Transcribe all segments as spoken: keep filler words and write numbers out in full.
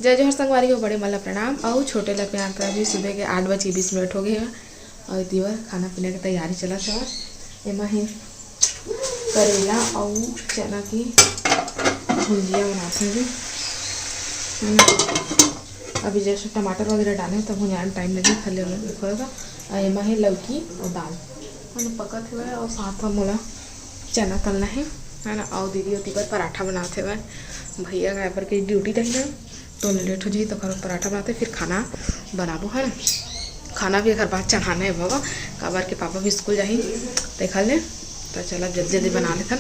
जय जोहार संगवारी हो, बड़े मन ला प्रणाम अउ छोटे ला प्यार। तो अभी सुबह के आठ बज के बीस मिनट हो गए हे अउ एती बर खाना पीना के तैयारी चलत हे। एमा हे करेला अउ चना के भुंजिया बनात हन जी, है ना। अभी जैसे टमाटर वगैरह डाले हैं, तब भुंजाए में टाइम लगे, खाली थोड़ा सा। अउ एमा हे लौकी अउ दाल, है ना, पकत हवय अउ साथ में मोला चना तलना हे, है ना। अउ दीदी ओती बर पराठा बनात हवय, भैया काबर के ड्यूटी रही ना, तो लेट हो जाही, तो ओकर पराठा बनाते, फिर खाना बनाबो, है ना। खाना भी एकर बाद चढ़ाना है बाबा, काबर के पापा भी स्कूल जाही, तेखर ले। तो चला जल्दी जल्दी बना लेथन,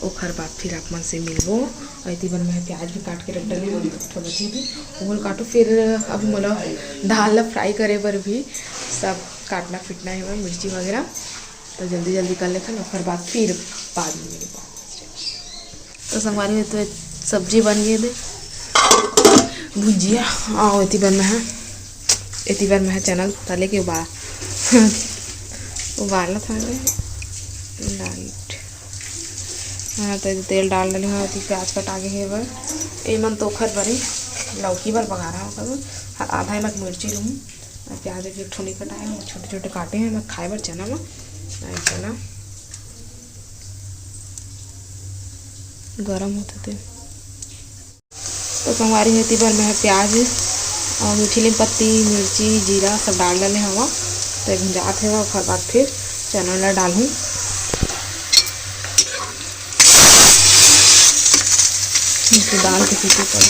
ओखर बाद फिर आप मन से मिलबो। अउ एती बर मैं प्याज भी काट के रख डाली हूँ, एक ठो बचे भी, ओहू ल काटू। फिर अभी मोला दाल ला फ्राई करे बर भी सब काटना पीटना है, मिर्ची वगैरह, तो जल्दी जल्दी कर लेथन, ओखर बाद फिर बाद में मिलबो। तो संगवारी हो, तो सब्जी बन गई दे भुजिया। अउ एती बर मैं हा, एती बर मैं हा चना तले के उबाल उबालत हवे। डाल, हाँ, तो तेल डाल डाली हूँ, एती प्याज कटा के हे बर। एमन तो ओखर बरी लौकी बर बघारा हो करूँ। आधा एमा मिर्ची लूँ, प्याज एक ठो नहीं कटाए, छोटे छोटे काटे हैं, मैं खाए बर चना में। अउ चना गरम होते थे। तो संगवारी हो, एती बर मैं प्याज अउ मीठी नीम पत्ती, मिर्ची, जीरा सब डाल डाले हवा। तो भुंजात हे, ओकर बाद फिर चना ला डालहूँ। इसे दाल के सीटी पर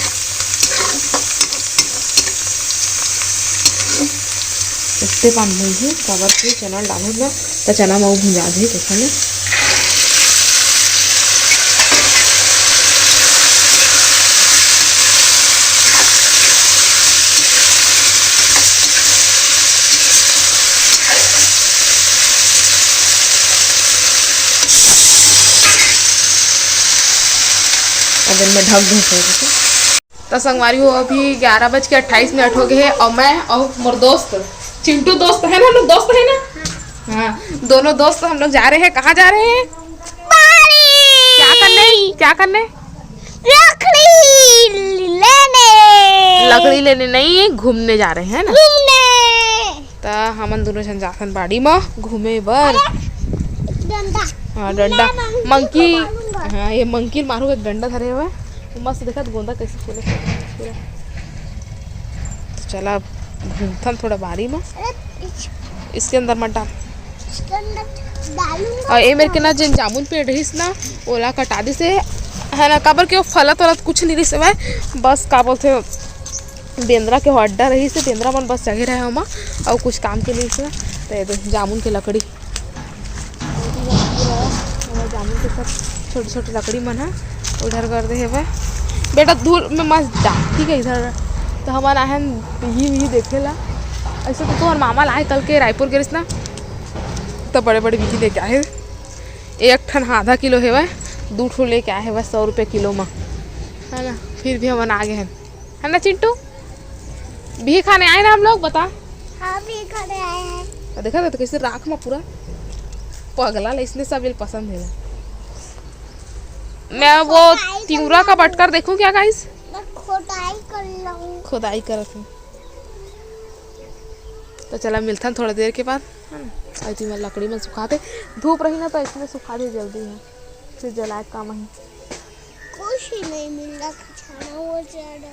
इतने पान भूंजी, काबर के चना डालू ना, तो चना में वो भुंजा दे, देखो ना। अब इनमें ढक दे। तो संगवारी हो, अभी ग्यारह बज के अट्ठाईस मिनट हो गए हैं और मैं और मोर दोस्त चिंटू, दोस्त है ना, लोग दोस्त है ना, हाँ, दोनों दोस्त हम लोग जा रहे हैं। कहाँ जा रहे हैं? क्या करने? क्या करने? लकड़ी लेने। लकड़ी लेने नहीं, घूमने जा रहे हैं ना, घूमने। त हमन दोनों झन जाथन बाड़ी म घूमे बर। अरे, डंडा। हाँ, डंडा। मैं मंकी को मारूंगा। हाँ, ये मंकी मारू, एक डंडा धरे हुए। मस्त देखत गोंदा कैसे फूले पूरा। तो चला, अब घूमथन थोड़ा बाड़ी म। अरे, इस- इसके अंदर मत डाल। इसके अंदर डालूंगा। और ये मेरे के ना, जिन जामुन पेड़ रहिस ना, ओला कटा दिस हे, है ना, काबर के वो फलत वलत कुछ नहीं रहिस हवय, बस का बोलथे, बेंदरा के अड्डा रहिस हे, बेंदरा मन बस चघे रहे ओमा, अउ कुछ काम के नहीं रहिस हे। तो ये दे, जामुन के लकड़ी, जामुन के सब छोटे छोटे लकड़ी मन ह उधर कर दे हेवय। बेटा, धूल में मत जा, ठीक है, इधर। तो हमन आहन बिही विही देखे ला। ऐसे तो तोहर मामा लाए कल के रायपुर गिरिस ना, तो बड़े बड़े बिही लेके आए। एक ठन आधा किलो हेवय, दू ठो लेके आए हेवय सौ रुपये किलो म, है ना। फिर भी हमन आ गए हैं, है ना चिंटू? बिही खाने आए ना हम लोग, बता। हाँ, बिही खाने आए हैं। आ, देखा था तो कैसे राख में पूरा पगला ले, इसने सब ये पसंद है। मैं वो खोदाई तिउरा का करना। बटकर देखूं क्या गाइस? मैं खोदाई कर लूं। खोदाई करत हूँ। तो चला, मिलथन थोड़ा देर के बाद, है ना? अउ एती में लकड़ी में सुखाते, धूप रही ना तो इसमें सुखा दे जल्दी है, फिर जलाए काम ही। कुछ ही नहीं मिल रहा, खाना वो ज्यादा।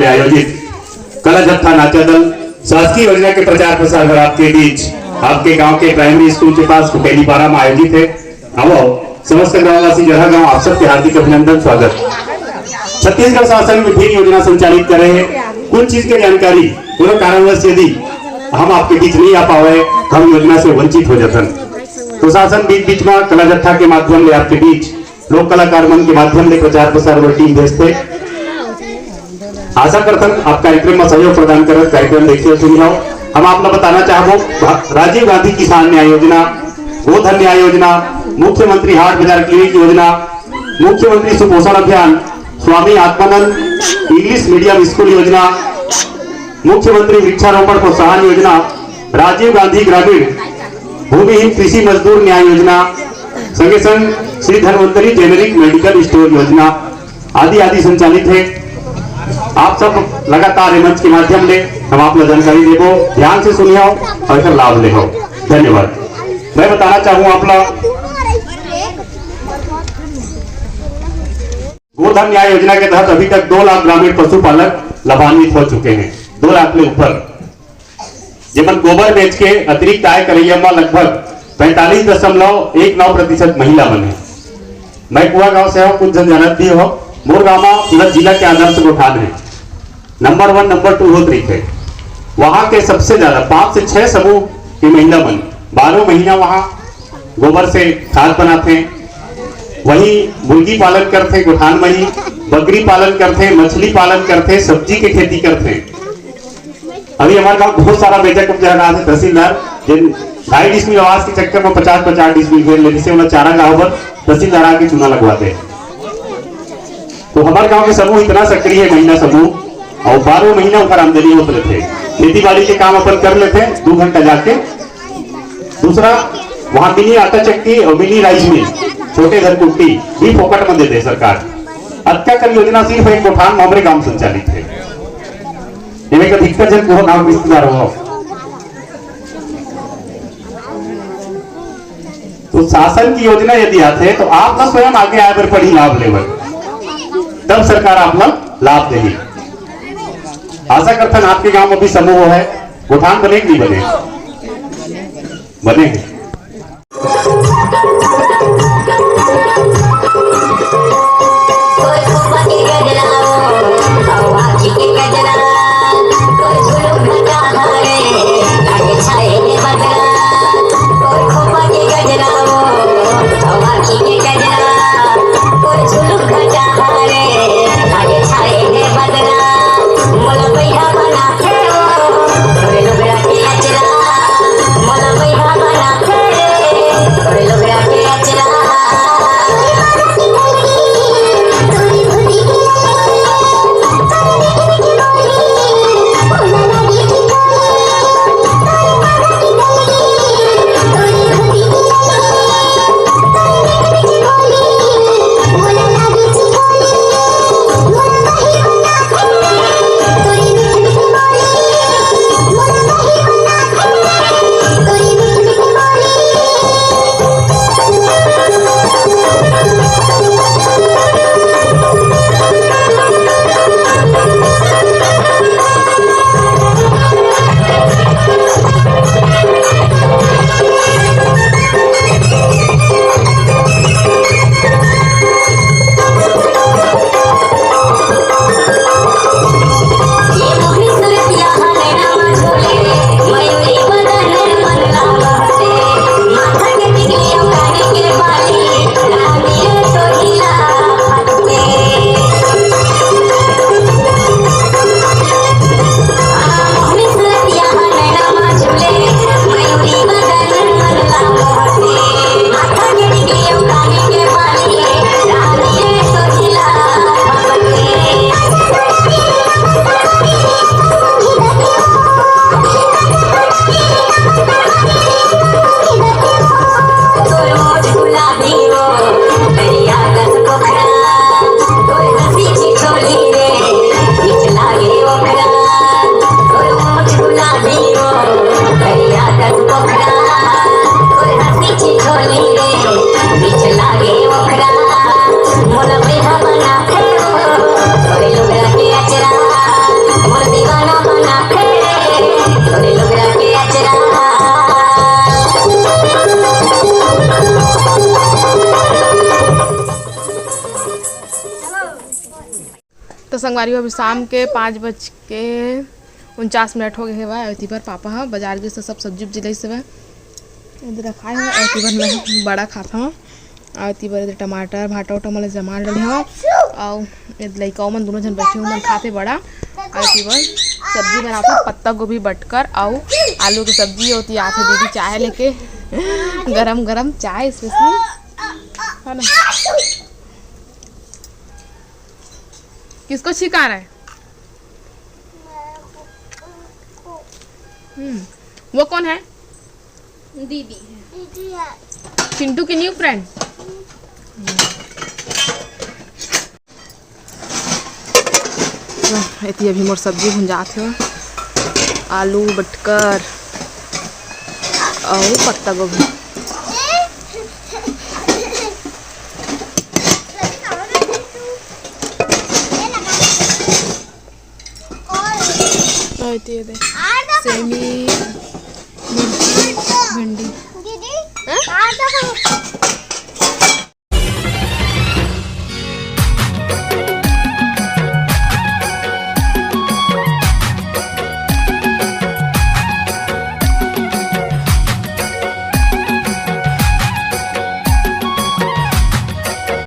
आयोजित कला जत्था नाचा दल शासकीय योजना के प्रचार प्रसार बर आपके बीच, आपके गांव के प्राइमरी स्कूल के पास कुटेलीपारा में आयोजित है। आओ, समस्त ग्रामवासी, जगह गांव, आप सबके हार्दिक अभिनंदन, स्वागत। छत्तीसगढ़ शासन विभिन्न योजना संचालित करे है, कुछ चीज के जानकारी कोनो कारणवश यदि हम आपके बीच नहीं आ पावे, हम योजना से वंचित हो जाथन। तो शासन बीच बीच में कला जत्था के माध्यम ले आपके बीच लोक कलाकार मन के माध्यम ले प्रचार प्रसार बर टीम भेजथे। आशा करथन आप कार्यक्रम में सहयोग प्रदान करत कार्यक्रम देखे सुनी हो। हम आप ला बताना चाहबो, भा-, राजीव गांधी किसान न्याय योजना, गोधन न्याय योजना, मुख्यमंत्री हाट बाजार क्लिनिक योजना, मुख्यमंत्री सुपोषण अभियान, Swami Atmanand English medium school योजना, मुख्यमंत्री वृक्षारोपण प्रोत्साहन योजना, राजीव गांधी ग्रामीण भूमिहीन कृषि मजदूर न्याय योजना, संगे संग Shri Dhanvantari generic medical store योजना आदि आदि संचालित है। आप सब लगातार ये मंच के माध्यम ले हम आप ला जानकारी देबो, ध्यान से सुनियो और एकर लाभ लेहो। धन्यवाद। मैं बताना चाहूँ आप ला, गोधन न्याय योजना के तहत अभी तक दो लाख ग्रामीण पशुपालक लाभान्वित हो चुके हैं, दो लाख के ऊपर, जेमन गोबर बेच के अतिरिक्त आय करैया म लगभग पैंतालीस दशमलव एक नौ प्रतिशत महिला मन हे। मैं कुआ गांव से हूँ, कुछ झन जानत भी हो, मोर गांव म पूरा जिला के आदर्श गोठान है, नंबर वन, नंबर टू होत रहिथे। वहां के सबसे ज्यादा पांच से छह समूह के महिला मन बारह महीना वहां गोबर से खाद बनाथे, वही मुर्गी पालन करथे, गोठान म ही बकरी पालन करथे, मछली पालन करथे, सब्जी के खेती करथे। अभी हमारे गांव बहुत सारा मेजा कब्जा लगा है, तहसीलदार जिन ढाई डिसमिल आवास के चक्कर में पचास पचास डिसमिल घेर ले, जिससे उन्हें चारा गांव पर तहसीलदार आके चूना लगवाते हैं। तो हमारे गांव के समूह इतना सक्रिय है, महिला समूह, और बारह महीना ऊपर आमदनी होत रहिथे। खेती बाड़ी के काम अपन कर लेथे, दो घंटा जाके। दूसरा, वहां मिनी आटा चक्की और मिनी राइस मिल, छोटे घर कुट्टी भी फोकट में देथे सरकार। अतका कन योजना सिर्फ एक गोठान में हमरे गांव संचालित है। एमे का दिक्कत है, वो नाम रिश्तेदार हो। तो शासन की योजना यदि आथे तो आप ला स्वयं आगे आए बर पड़ही लाभ लेबर, तब सरकार आप ला लाभ देही। आशा करथन आपके गांव में भी समूह है, गोठान बने कि नहीं बने? बने हैं। पारी हो, अभी शाम के पाँच बज के उनचास मिनट हो गए हवय। अउ एती बर पापा ह बाजार गे से सब सब्जी उब्जी लइस हवय, एदे रखाए हवय। अउ एती बर मैं बड़ा खाता हूँ। अउ एती बर एदे टमाटर भाटा उटा मन ल जमा डाले हवं। अउ एदे लइका मन दोनों झन बैठे हुए मन खाते बड़ा। अउ एती बर सब्जी बनाते, पत्ता गोभी बटकर अउ आलू के सब्जी। ओती आथे दीदी चाय लेके, गरम गरम चाय स्पेशली, है ना? किसको छिका रहा है? हम्म, वो कौन है? दीदी है। चिंटू की न्यू फ्रेंड। एती अभी मोर सब्जी भुंजात हे, आलू बटकर अउ पत्ता गोभी। अउ एती ये दे सेमी, मिर्ची,